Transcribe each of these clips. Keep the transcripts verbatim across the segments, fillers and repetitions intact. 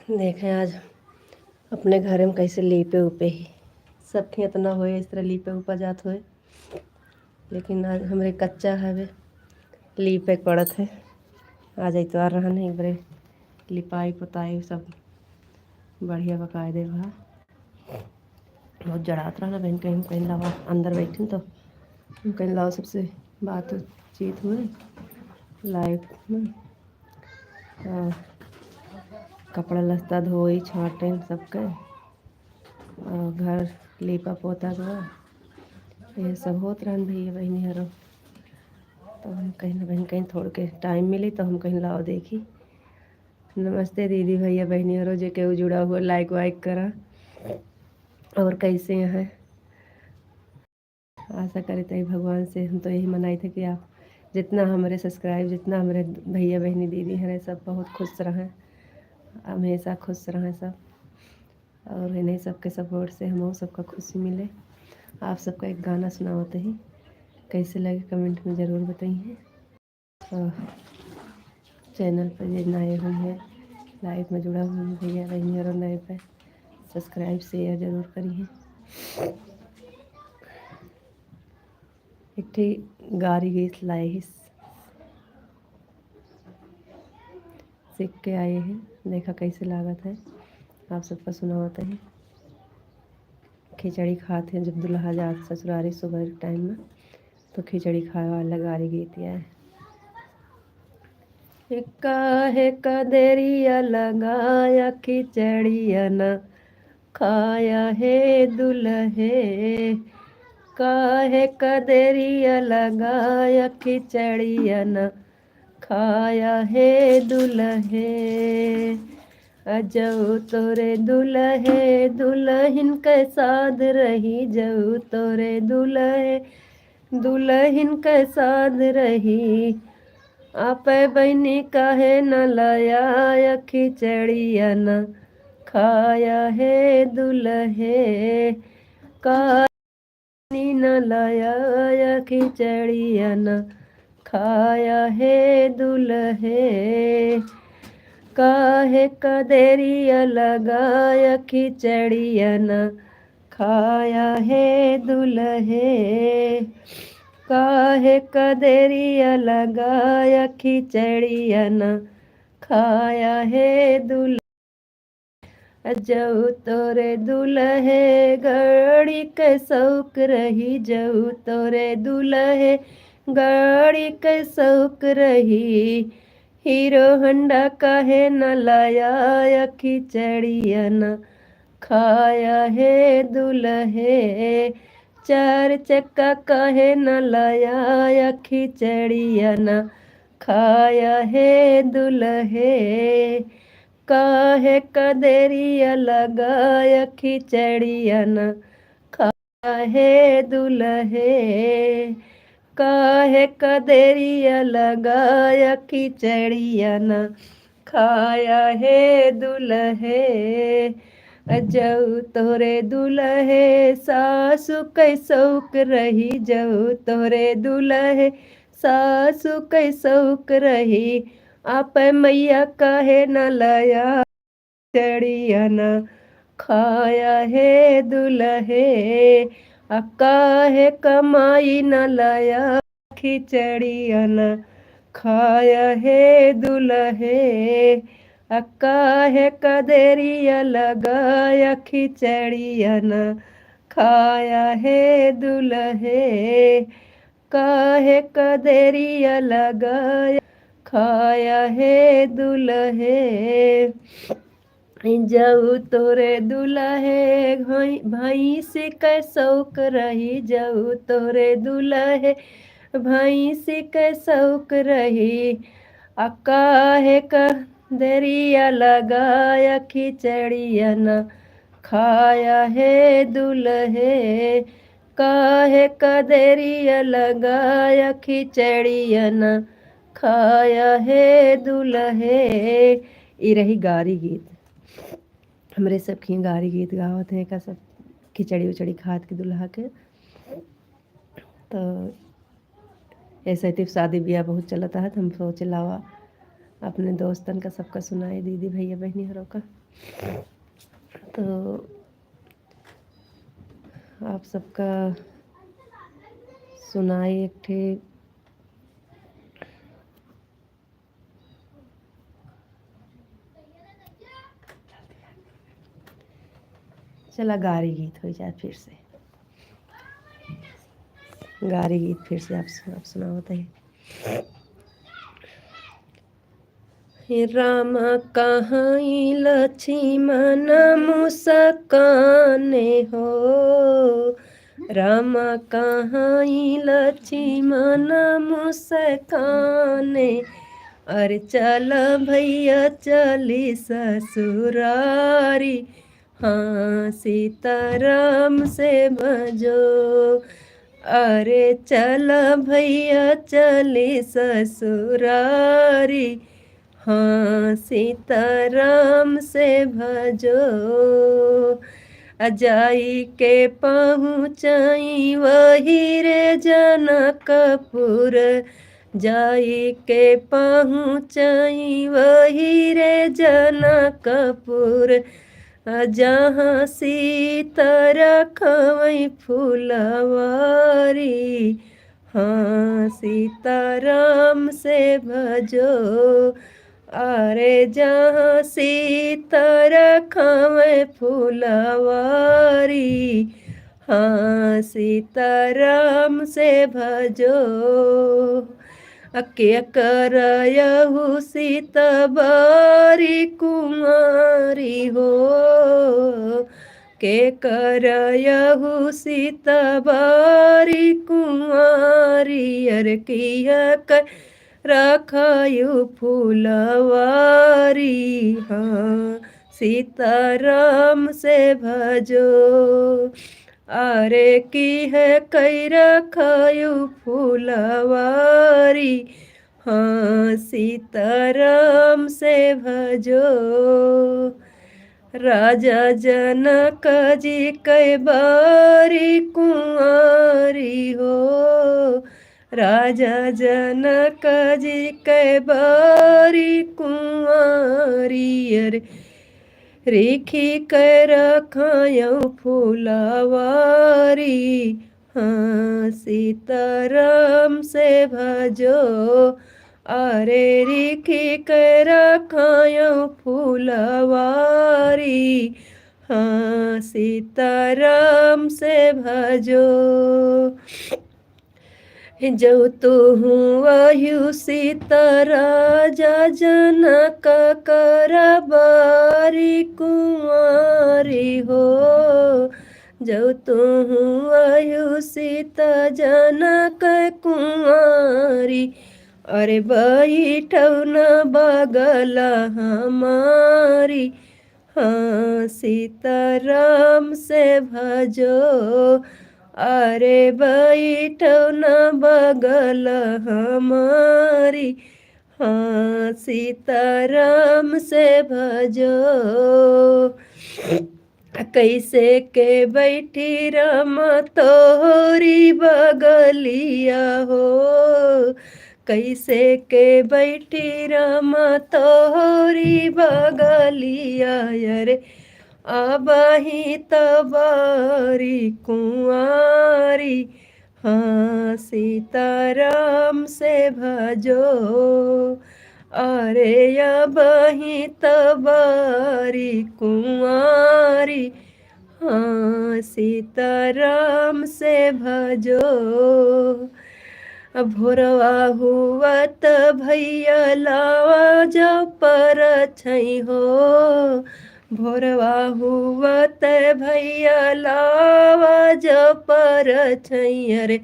देखें आज अपने घरे में कैसे लीपे उपे ही, सब खेत ना होए इस तरह लीपे उपा जात होए, लेकिन आज हमरे कच्चा हवे, लीपे के पड़त है। आज इतवार रहन है, एक बारे लिपाई पोताई सब बढ़िया बकायदे भा। बहुत जड़ात रहना बहन, कहीं कहीं लावा अंदर बैठे तो हम कहीं लावा सबसे बातचीत हुए लाइव में। आ, कपड़ा लत्ता धोई छाटे सबके, आ, घर लीपा पोता गवा, ये सब होत रहन भैया बहनी हरो। तो हम कहीं ना बहन कहीं थोड़ के टाइम मिली तो हम कहीं लाओ देखी। नमस्ते दीदी भैया बहनी हरो, जे केहू जुड़ा हुआ लाइक वाइक करा। और कैसे हैं? आशा करे तही भगवान से, हम तो यही मनाई थे कि आप जितना हमरे सब्सक्राइब, जितना हमरे भैया बहनी दीदी हैं सब बहुत खुश रहें, हमेशा खुश रहें सब। और इन्हीं सबके सपोर्ट से हमहू सबका खुशी मिले। आप सबका एक गाना सुनावत ही, कैसे लगे कमेंट में ज़रूर बताइए। और चैनल पर जे नए हुई हैं, लाइव में जुड़ा हुई हैं भैया बहनी और नए पे सब्सक्राइब शेयर जरूर करिए। एक ठे गारी गीत लाए ही, सीख के आए हैं, देखा कैसे लागत है, आप सबका सुनावत है। खिचड़ी खात हैं जब दुल्हा जात ससुरारी सुबह के टाइम में, तो खिचड़ी खाए वाला गारी गीत या है। काहे कदेरिया लगाया खिचड़िया ना खाया हे दुल्हे, काहे कदेरिया लगाया खिचड़िया ना खाया हे दुल्हे। अजऊ तोरे दुल्हे दुल्हिन के साध रही, जऊ तोरे दुल्हे दुल्हिन के साध रही। आपे बहिनी काहे न लाया खिचड़िया न खाया हे दुल्हे, काहे न लाया खिचड़िया न खाया हे दुल्हे। काहे कदेरिया लगाया खिचड़िया न खाया हे दुल्हे, काहे कदेरिया लगाया खिचड़िया न खाया हे दुल्हे। जऊ तोरे दुल्हे गाड़ी के शौक रही, जऊ तोरे दुल्हे गाड़ी के शौक रही। हीरो होंडा काहे न लाया खिचड़िया न खाया हे दुल्हे, चार चक्का काहे न लाया खिचड़िया न खाया हे दुल्हे। काहे कदेरिया लगाया खिचड़िया न खाया हे दुल्हे, काहे कदेरिया लगाया खिचड़िया न खाया हे दुल्हे। जऊ तोरे दुल्हे सासू के शौक रही, जऊ तोरे दुल्हे सासू के शौक रही। आपे मैया काहे न लाया खिचड़िया न खाया हे दुल्हे, आ काहे कमाई न लाया खिचड़िया न खाया हे दुल्हे, आ काहे कदेरिया लगाया खिचड़िया न खाया हे दुल्हे, काहे कदेरिया लगाया खाया हे दुल्हे। जऊ तोरे दुल्हे भैं-, भैंस के शौक रही, जऊ तोरे दुल्हे भैंस के शौक रही। आ काहे कदेरिया लगाया खिचड़िया न खाया हे दुल्हे, काहे कदेरिया लगाया खिचड़िया न खाया हे दुल्हे। ई रही गारी गीत। हमरे सब खियाँ गारी गीत गावत हैं का सब खिचड़ी उचड़ी खात के दुल्हा के। तो ऐसे तो शादी ब्याह बहुत चलत है, तो हम सोचे लावा अपने दोस्तन का सबका सुनाए, दीदी भैया बहनी हरो का। तो आप सबका सुनाई एक ठे चला, गारी गीत होइ जाए फिर से। गारी गीत फिर से आप सु-, आप सुनावत है। हे राम कहाँ ई लक्ष्मण मुस्काने हो, राम कहाँ ई लक्ष्मण मुस्काने, अरे चल भैया चली ससुरारी, हाँ सीताराम से भजो। अरे चल भैया चली ससुरारी, हाँ सीताराम से भजो। आ जाई के पहुँचाई वही रे जनकपुर, जाई के पहुँचाई वही रे जनकपुर, आ जहाँ सीता रखवई फुलवारी, हाँ सीताराम से भजो। अरे जहाँ सीता रखवई फुलवारी, हाँ सीताराम से भजो। आ के कर यहू सीता बारी कुंवारी हो, के कर यहू सीता बारी कुंवारी, अरे किया कर रखयू फुलवारी, हाँ सीताराम से भजो। अरे किहे कई रखयू फुलवारी, हाँ सीताराम से भजो। राजा जनक जी कै बारी कुंवारी हो, राजा जनक जी कै बारी कुंवारी, अरे रिखी कै रखयू फुलवारी, हाँ सीताराम से भजो। अरे रिखी कै रखयू फुलवारी, हाँ सीताराम से भजो। जौ तुहूँ अह्यू सीता राजा जनक कर बारी कुंवारी हो, जौ तुहूँ अह्यू सीता जनक कुंवारी, अरे बैठौ न बगल हमारी, हाँ सीताराम से भजो। अरे बैठौ न बगल हमारी, हाँ सीताराम से भजो। कैसे के बैठी राम तोहरी बगलिया हो, कैसे के बैठी राम तोहरी बगलिया, अरे अबही त बारी कुंवारी, हाँ सीताराम से भजो। अरे अबही त बारी कुंवारी, हाँ सीताराम से भजो। भोरवा हुवत भैया लावा जौ परछई हो, भोरवा हुवत भैया लावा जौ परछई, अरे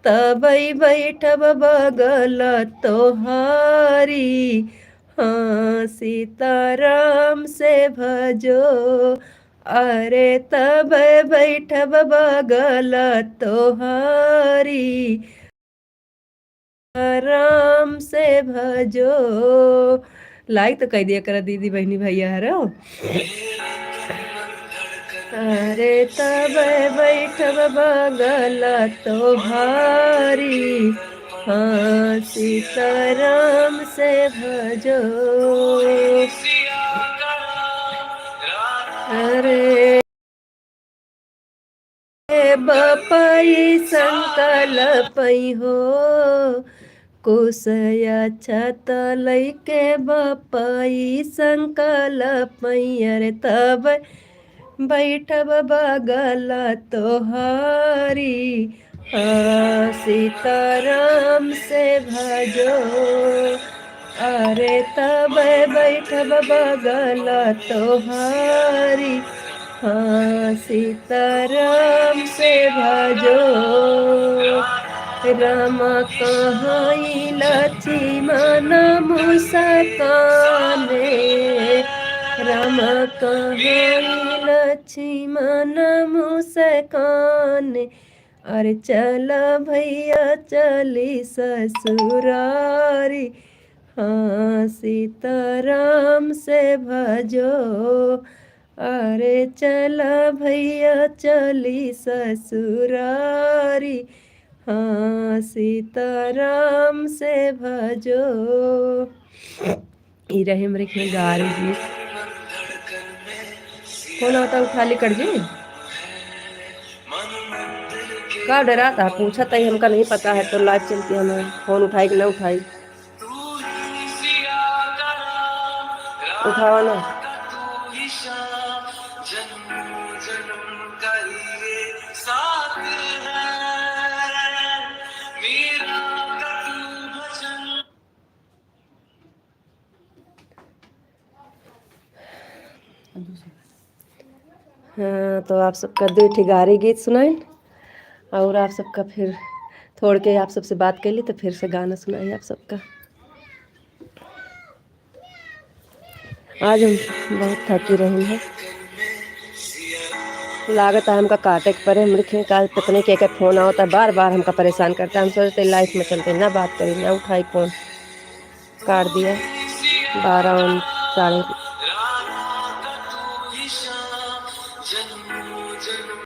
तबै बैठब बगल तोहारी, हाँ सीताराम से भजो। अरे तबै बैठब बगल तोहारी, राम से भजो। Like तो कइ दिया करा दीदी, बहिनी, भैया हरो। अरे तबै बैठब बगल तोहारी, हाँ सीताराम से भजो। बपई संकल्प हो, कुसया छत लइके बपई संकल्प, अरे तब बैठब बगल तोहारी, हाँ, सीताराम से भजो। अरे तब बैठब बगल तोहारी, हाँ, सीताराम से भजो। राम कहाई लक्ष्मण मुस्काने, राम कहाई लक्ष्मण मुस्काने, अरे चला भैया चली ससुरारी, हाँ, सीताराम से भजो। अरे चला भैया चली ससुरारी, हाँ, सीताराम से भजो। ई रहे हमरे खेगारी जी। फोन आवता, उठा ली कर जी। का डरा था, पूछा था, हमका नहीं पता है, तो लाज चलती हमें फोन उठाई कि ना उठाई। उठावा ना। हाँ, तो आप सबका दो ठे गारी गीत सुनाइन और आप सबका फिर थोड़ के आप सबसे बात कर ली, तो फिर से गाना सुनाई आप सबका। आज हम बहुत थकी रही हैं, लागत है हमका काटे के परे। हमरे खेगारी पत्नी के, के फोन आवता, बार बार हमका परेशान करता। हम सोचते लाइफ में चलते ना बात करी, ना उठाई फोन, काट दिया। बारह उन-, साढ़े